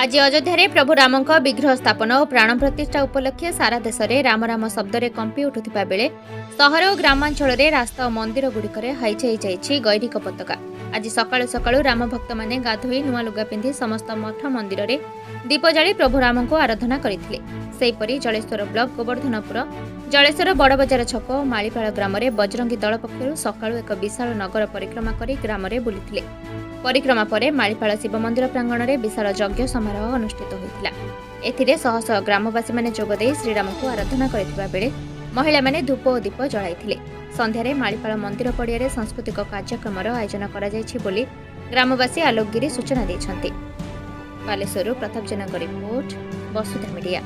ଆଜି ଅଯୋଧ୍ୟାରେ ପ୍ରଭୁ ରାମଙ୍କ ବିଗ୍ରହ ସ୍ଥାପନ ଓ ପ୍ରାଣ ପ୍ରତିଷ୍ଠା ଉପଲକ୍ଷେ ସାରା ଦେଶରେ ରାମ ରାମ ଶବ୍ଦରେ କମ୍ପି ଉଠୁଥିବା ବେଳେ ସହର ଓ ଗ୍ରାମାଞ୍ଚଳରେ ରାସ୍ତା ଓ ମନ୍ଦିରଗୁଡ଼ିକରେ ହାଇଯାଇ ଯାଇଛି ଗୈରିକ ପତାକା। ଆଜି ସକାଳୁ ସକାଳୁ ରାମ ଭକ୍ତମାନେ ଗାଧୋଇ ନୂଆ ଲୁଗା ପିନ୍ଧି ସମସ୍ତ ମଠ ମନ୍ଦିରରେ ଦୀପ ଜାଳି ପ୍ରଭୁ ରାମଙ୍କୁ ଆରାଧନା କରିଥିଲେ। ସେହିପରି ଜଳେଶ୍ୱର ବ୍ଲକ ଗୋବର୍ଦ୍ଧନପୁର, ଜଳେଶ୍ୱର ବଡ଼ବଜାର ଛକ ଓ ମାଳିପାଳ ଗ୍ରାମରେ ବଜରଙ୍ଗୀ ଦଳ ପକ୍ଷରୁ ସକାଳୁ ଏକ ବିଶାଳ ନଗର ପରିକ୍ରମା କରି ଗ୍ରାମରେ ବୁଲିଥିଲେ। ପରିକ୍ରମା ପରେ ମାଳିପାଳ ଶିବ ମନ୍ଦିର ପ୍ରାଙ୍ଗଣରେ ବିଶାଳ ଯଜ୍ଞ ସମାରୋହ ଅନୁଷ୍ଠିତ ହୋଇଥିଲା। ଏଥିରେ ଶହ ଶହ ଗ୍ରାମବାସୀମାନେ ଯୋଗଦେଇ ଶ୍ରୀରାମଙ୍କୁ ଆରାଧନା କରିଥିବା ବେଳେ ମହିଳାମାନେ ଧୂପ ଓ ଦୀପ ଜଳାଇଥିଲେ। ସନ୍ଧ୍ୟାରେ ମାଳିପାଳ ମନ୍ଦିର ପଡ଼ିଆରେ ସାଂସ୍କୃତିକ କାର୍ଯ୍ୟକ୍ରମର ଆୟୋଜନ କରାଯାଇଛି ବୋଲି ଗ୍ରାମବାସୀ ଆଲୋକ ଗିରି ସୂଚନା ଦେଇଛନ୍ତି। ବାଲେଶ୍ୱରରୁ ପ୍ରତାପ ଜେନାଙ୍କ ରିପୋର୍ଟ, ବସୁଧା ମିଡିଆ।